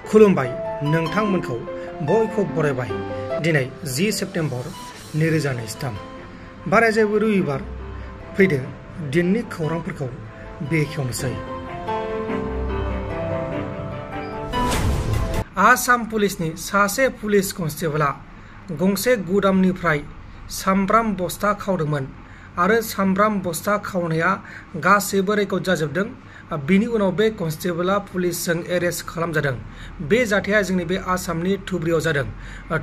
खुलुमबाय नोंथांमोनखौ बयखौ बरायबाय। दिनै 10 सेप्तेम्बर 2023 बाराय जेबो रबिबार फैदो दिननि खौरांफोरखौ बेखेवनोसै। आसाम पुलिसनि सासे पुलिस कन्स्टेबलआ गंसे गुदामनिफ्राय सामब्राम बस्ता खावदोंमोन आरो सामब्राम बस्ता खावनाया गासैबो रेकर्ड जाजोबदों। बिनि उनाव बे कन्स्टेबलआ पुलिसजों एरेस्ट खालामजादों। बे जाथाया जोंनि बे आसामनि धुब्रीआव जादों।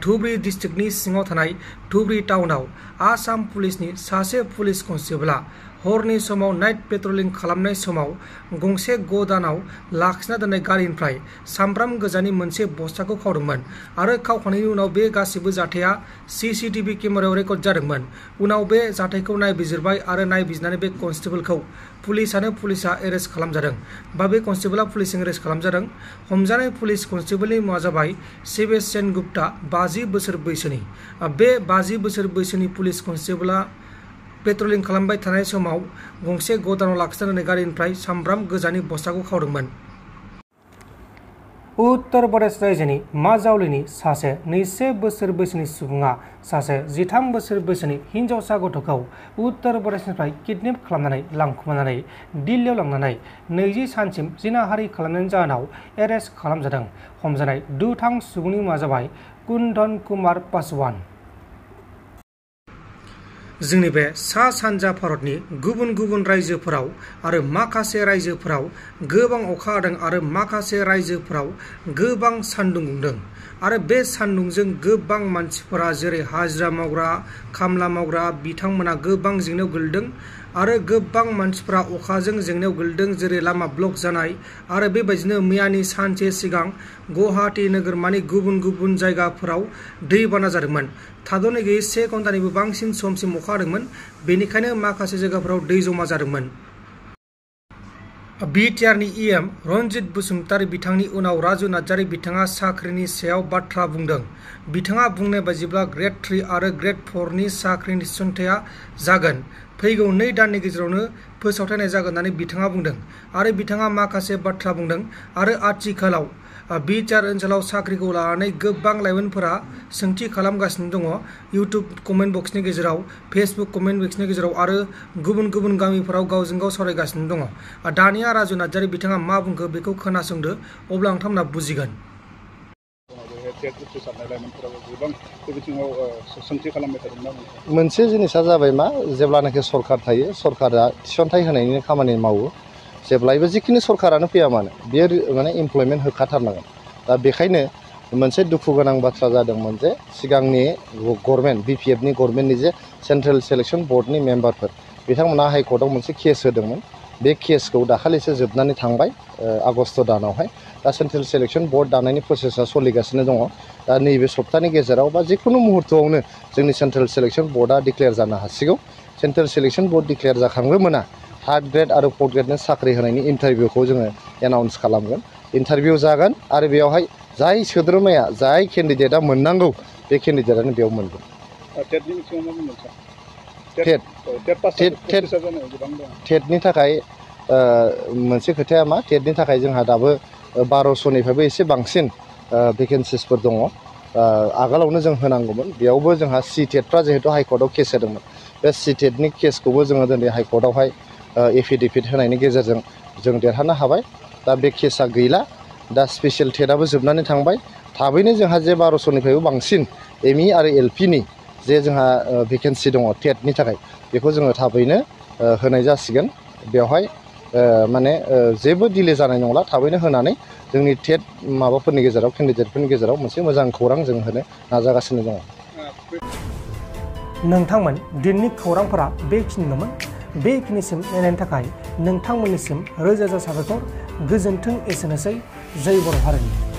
धुब्री डिस्ट्रिक्टनि सिङाव थानाय धुब्री टाउनाव आसाम पुलिसनि सासे पुलिस कन्स्टेबलआ हरनि समाव नाइट पेट्रलिं खालामनाय समाव गंसे गदानाव लाखिना दोननाय गारिनिफ्राय सामब्राम गोजानि मोनसे बस्ताखौ खावदोंमोन आरो खावखांनायनि उनाव बे गासिबो जाथाया सीसीटीवी केमेरायाव रेकर्ड जादोंमोन। उनाव बे जाथायखौ नायबिजिरबाय आरो नायबिजिरनानै बे कन्स्टेबलखौ पुलिसआ एरेस्ट खालामजादों बा बे कन्स्टेबलआ पुलिसजों एरेस्ट खालामजादों। हमजानाय पुलिस कन्स्टेबलनि मुङा जाबाय शिवेश सेन गुप्ता, 50 बोसोर बैसोनि। बे 50 बोसोर बैसोनि पुलिस कन्स्टेबलआ पेट्रलिं खालामबाय थानाय समाव गंसे गदानाव लाखिना दोननाय गारिनिफ्राय सामब्राम गोजानि बस्ताखौ खावदोंमोन। उत्तर प्रदेश रायजोनि माजावलीनि सासे 21 बोसोर बैसोनि सुबुङा सासे 13 बोसोर बैसोनि हिन्जावसा गथ'खौ उत्तर प्रदेशनिफ्राय किडनेप खालामनानै लांखुमानानै दिल्लीयाव लांनानै 20 सानसिम जिनाहारि खालामनायनि जाहोनाव एरेस्ट खालामजादों। हमजानाय दुथां सुबुंनि मुङा जाबाय कुंदन कुमार पासवान। जोंनि बे सा सानजा भारतनि गुबुन गुबुन रायजोफोराव आरो माखासे रायजोफोराव गोबां अखा हादों आरो माखासे रायजोफोराव गोबां सान्दुं दुंदों आरो बे सान्दुंजों गोबां मानसिफोरा जेरै हाजिरा मावग्रा, खामला मावग्रा बिथांमोना गोबां जेंनायाव गोलैदों आरो गोबां मानसिफोरा अखाजों जेंनायाव गोलैदों, जेरै लामा ब्लक जानाय आरो बेबायदिनो मैयानि सानसे सिगां गुवाहाटी नोगोरमानि गुबुन गुबुन जायगाफोराव दैबाना जादोंमोन। थाद'नाय गैयै 1 घन्टानिबो बांसिन समसिम अखा हादोंमोन, बेनिखायनो माखासे जायगाफोराव दै जमा जादोंमोन। बिटिआरनि इएम रनजित बसुमतारी बिथांनि उनाव राजु नार्जारी बिथाङा साख्रिनि सायाव बाथ्रा बुंदों। बिथाङा बुंनाय बायदिब्ला ग्रेड 3 आरो ग्रेड 4 नि साख्रिनि थिसनथाया जागोन। फैगौ 2 दाननि गेजेरावनो फोसावथायनाय जागोन होननानै बिथाङा बुंदों आरो बिथाङा माखासे बाथ्रा बुंदों आरो आथिखालाव बिटिआर ओनसोलाव साख्रिखौ लानानै गोबां लाइमोनफोरा सोंथि खालामगासिनो दङ। इउटुब कमेन्ट बक्सनि गेजेराव, फेसबुक कमेन्ट बक्सनि गेजेराव आरो गुबुन गुबुन गामिफोराव गावजों गाव सावरायगासिनो दङ। दानिया राजु नार्जारी बिथाङा मा बुंखो बेखौ खोनासंदो, अब्ला नोंथांमोना बुजिगोन। मोनसे जिनिसा जाबाय मा, जेब्लानाखि सरकार थायो सरकारा थिसनथाइ होनायनि खामानि मावो। जेब्लायबो जिखिनि सरकारानो फैया मानो बियो माने इमप्लयमेन्ट होखाथारनांगोन। दा बेखायनो मोनसे दुखु गोनां बाथ्रा जादोंमोन जे सिगांनि गभर्नमेन्ट बिपिएफनि गभर्नमेन्टनि जे सेन्ट्रेल सिलेक्सन बर्डनि मेम्बारफोर बिथांमोना हाइकर्टआव मोनसे केस होदोंमोन। बे केसखौ दाखालिसो जोबनानै थांबाय आगस्ट दानावहाय। दा सेन्ट्रेल सिलेक्सन बर्ड दानायनि प्रसेसा सोलिगासिनो दङ। दा नैबे सप्तानि गेजेराव बा जिखुनु मुहुर्तआवनो जोंनि सेन्ट्रेल सिलेक्सन बर्डआ डिक्लेयार जानो हासिगौ। सेन्ट्रेल सिलेक्सन बर्ड डिक्लेयार जाखांग्रोमोना 3rd ग्रेड आरो 4th ग्रेडनि साख्रि होनायनि इन्टारभिउखौ जोङो एनाउन्स खालामगोन। इन्टारभिउ जागोन आरो बेयावहाय जाय सोद्रोमाया जाय केन्डिडेटआ मोननांगौ बे केन्डिडेटआनो बेयाव मोनगोन। टेटनि थाखाय मोनसे खोथाया मा, टेटनि थाखाय जोंहा दाबो 1200निफ्रायबो एसे बांसिन भेकेन्सिसफोर दङ। आगोलावनो जों होनांगौमोन। बेयावबो जोंहा सिटेटफ्रा जिहेतु हाइकर्टआव केस होदोंमोन। बे सिटेटनि केसखौबो जोङो दिनै हाइकर्टआवहाय एफिडेभिट होनायनि गेजेरजों जों देरहानो हाबाय। दा बे केसा गैला। दा स्पेसियेल टेटआबो जोबनानै थांबाय। थाबैनो जोंहा जे 1200निफ्रायबो बांसिन एमइ आरो एलपिनि जे जोंहा भेकेन्सि दङ टेटनि थाखाय, बेखौ जोङो थाबैनो होनाय जासिगोन। बेवहाय माने जेबो डिले जानाय नंला। थाबैनो होनानै जोंनि टेट माबाफोरनि गेजेराव केन्डिडेटफोरनि गेजेराव मोनसे मोजां खौरां जों होनो नाजागासिनो दङ। नोंथांमोन दिननि खौरांफोरा बेखिनिल'मोन। बेखिनिसिम नायनायनि थाखाय नोंथांमोननिसिम रोजा रोजा साबायखर। गोजोन्थों। एसेनोसै। जय बर' हारिनि।